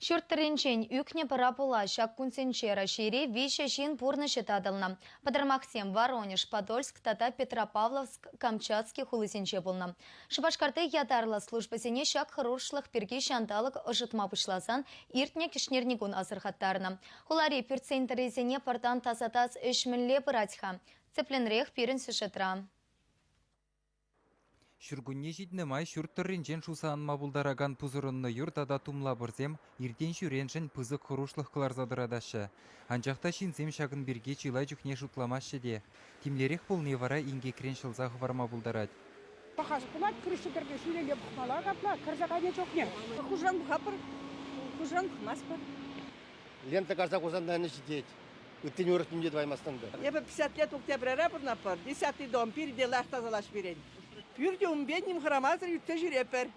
Ҫурт тӑрринчен ӳкнӗ пӑра пула ҫак кунсенче Раҫҫейре виҫӗ ҫын пурнӑҫӗ татӑлнӑ. Пӑтӑрмахсем Воронеж, Подольск тата Петропавловск-Камчатски хулисенче пулнӑ. Шупашкарти ятарлӑ службӑсене ҫак хӑрушлӑх пирки ҫанталӑк ӑшӑтма пуҫласан иртнӗ кӗҫнерникун асӑрхаттарнӑ. Хулари пӳртсен тӑррисене пӑртан тасатас ӗҫ мӗнле пырать-ха? Тӗплӗнрех пирӗн сюжетра. Ҫуркунне ҫитнӗ май ҫурт тӑрринчен шуса анма пултаракан пусӑрӑннӑ юр тата тумла пӑрсем иртен-ҫӳреншӗн пысӑк хӑрушлӑх кӑларса тӑратаҫҫӗ. Анчах та ҫынсем ҫакӑн пирки чылай чухне шутламаҫҫӗ те. Тимлерех пулни вара инкекрен ҫӑлса хӑварма пултарать. Пӑхас пулать, крыша тӗртсе ҫӳлелле пӑхмалла капла, кӗрсе кайнӑ чухне. Хушӑран пӑхатпӑр, хушӑран пӑхмастпӑр. Лента карса хурсан та ҫитет. Ыттине урӑх ним те тӑваймастӑн та. Эпӗ 50 лет Октябрьра пурӑнатпӑр. Десятый дом, пирте лайӑх тасалаҫ пирӗн. Пӳрте умпе ним хӑрамасӑр ӳксе ҫӳретпӗр.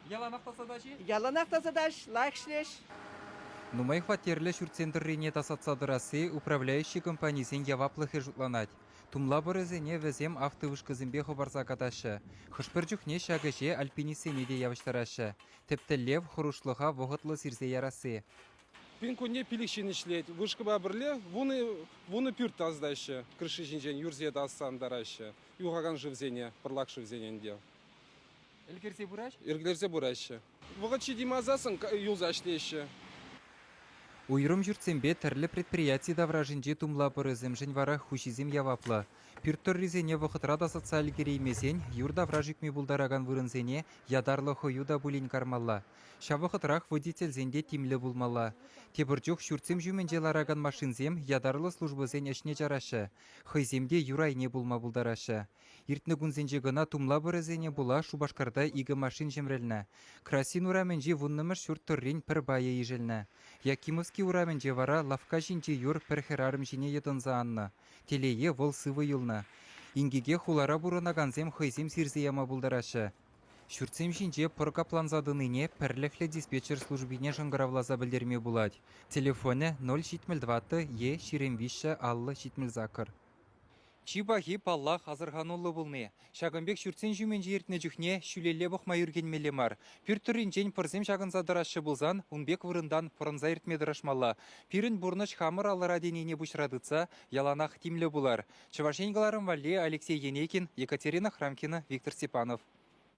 Яланах тасатаҫ-и? Яланах тасатаҫ, лайӑх ӗҫлеҫ. Нумай хваттерлӗ ҫуртсен тӑррине тасатса тӑрасси управляющи компанисен яваплӑхӗ шутланать. Тумла пӑрӗсене вӗсем автовышкӑсемпе хӑпарса катаҫҫӗ. Хӑш-пӗр чухне ҫак ӗҫе альпинистсене те явӑҫтараҫҫӗ. Тӗп тӗллев хӑрушлӑха вӑхӑтлӑ сирсе ярасси. Пин кунне пилӗк ҫын ӗҫлет. Вышкӑпа пӗрле вунӑ пӳрт тасатаҫҫӗ. Крыши ҫинчен юрсе тасса антараҫҫӗ. Юхакан шывсене, пӑрлак шывсене ӗнтӗ. Ӗлкӗрсе пыраҫ? Ӗлкӗрсе пыраҫҫӗ. Вӑхӑт ҫитеймасассӑн юлса ӗҫлеҫҫӗ. Уйрӑм ҫуртсемпе тӗрлӗ предприяти таврашӗнчи тумла пӑрӗсемшӗн вара хуҫисем яваплӑ. Пӳрт тӑррисене вӑхӑтра тасатса ӗлкӗреймесен юр тавраш ӳкме пултаракан вырӑнсене ятарлӑ хӑю та пулин кармалла. Ҫав вӑхӑтрах водительсен те тимлӗ пулмалла. Тепӗр чух ҫуртсем ҫумӗнче ларакан машинсем ятарлӑ службӑсен ӗҫне чараҫҫӗ, хӑйсем те юр айне пулма пултараҫҫӗ. Иртнӗ кунсенче кӑна тумла пӑрӗсене пула Шупашкарта икӗ машин ҫӗмрӗлнӗ. Красин урамӗнчи вуннӑмӗш ҫурт тӑррин пӗр пайӗ ишӗлнӗ. Якимовски урамӗнче вара лавкка ҫинчи юр пӗр хӗрарӑм ҫине йӑтӑнса аннӑ. Телее, вӑл сывӑ юлнӑ. Инкеке хулара пурӑнакансем хӑйсем сирсе яма пултараҫҫӗ. Ҫуртсем ҫинче пӑр капланса тӑнине пӗрлӗхлӗ диспетчер службине шӑнкӑравласа пӗлтерме пулать. Телефонӗ 074 е 23 50 78. Чи пахи, паллах, асӑрхануллӑ пулни. Ҫакӑн пек ҫуртсен ҫумӗнче иртнӗ чухне ҫӳлелле пӑхма ӳркенмелле мар. Пӳрт тӑрринчен пӑрсем ҫакӑнса тӑраҫҫӗ пулсан ун пек вырӑнтан пӑрӑнса иртме тӑрӑшмалла. Пирӗн пурнӑҫ хамӑр алӑра тенине пуҫра тытса яланах тимлӗ пулар. Чӑваш Ен кӑларӑм валли Алексей Енейкин, Екатерина Храмкина, Виктор Степанов.